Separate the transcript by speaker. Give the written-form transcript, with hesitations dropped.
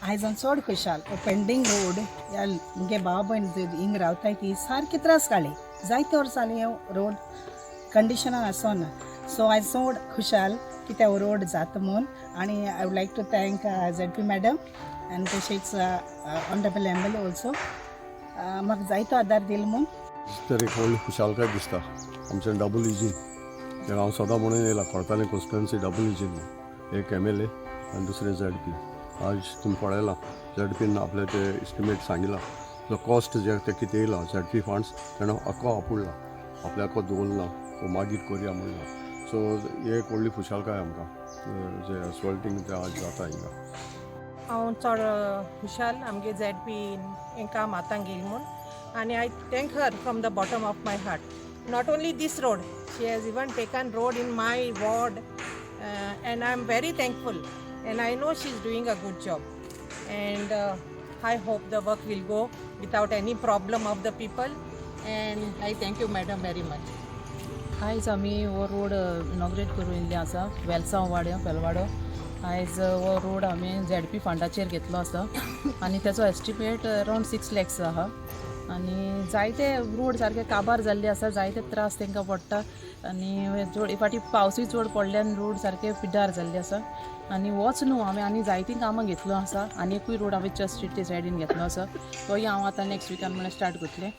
Speaker 1: आयज हांव चड खुशाल. हो पेंडींग रोड ह्या मुगे भाव भयण हिंग रावताय ती सारकी त्रास काडली. जायते वर्सां जाली हो रोड कंडिशनान आसना. सो आयज चड खुशाल की ते रोड जाता म्हूण आनी I would like to thank ZP madam आनी तशेंच ऑनरेबल एमएलए ऑल्सो, म्हाका जायतो आदार दिलो म्हूण.
Speaker 2: तर एक व्हडली खुशालकाय दिसता. आमचें डबल इंजीन तें हांव सदां म्हणून येयला, कोरतालें कॉन्स्टिट्युएन्सी डबल इंजीन म्हूण, एक एमएलए आनी दुसरें झेडपी. आज तुमी पळयलां, झेडपीन आपलें ते इस्टिमेट सांगिलां, जो कॉस्ट जे ते कितें येयला झेडपी फंड्स तेणें आख्खो आपुडला, आपल्याको दवरना वो मागीर करया म्हणना. सो ही एक व्हडली खुशालकाय आमकां जे एस्फॉल्टींग तें आज जाता हिंगा.
Speaker 3: हांव चड खुशाल आमगे झेडपी हें काम आतां घेयल म्हूण आनी I thank her from the bottom of my heart. Not only this road, she has even taken road in my ward and I am very thankful and I know she is doing a good job and I hope the work will go without any problem of the people and I thank you, madam, very much.
Speaker 4: आयज आमी हो road inaugurate करून येयल्ले आसा, वेलसांव वाड्यो पेलवाडो. आयज हो road आमी ZP फंडाचेर घेतलो आसा आनी तेचो एस्टिमेट अरावंड 6 लॅक्स आहा. आनी जायते रोड सारके काबार जाल्ले आसा, जायते त्रास तांकां पडटा आनी चड फाटीं पावसूय चड पडल्यान रोड सारके पिड्ड्यार जाल्ले आसा. आनी होच न्हू, हांवें आनी जायतीं कामां घेतलो आसा. आनी एकूय रोड हांवें चर्च स्ट्रीट सायडीन घेतलो आसा, तोय हांव आतां नेक्स्ट विकान म्हणल्यार स्टार्ट करतलें.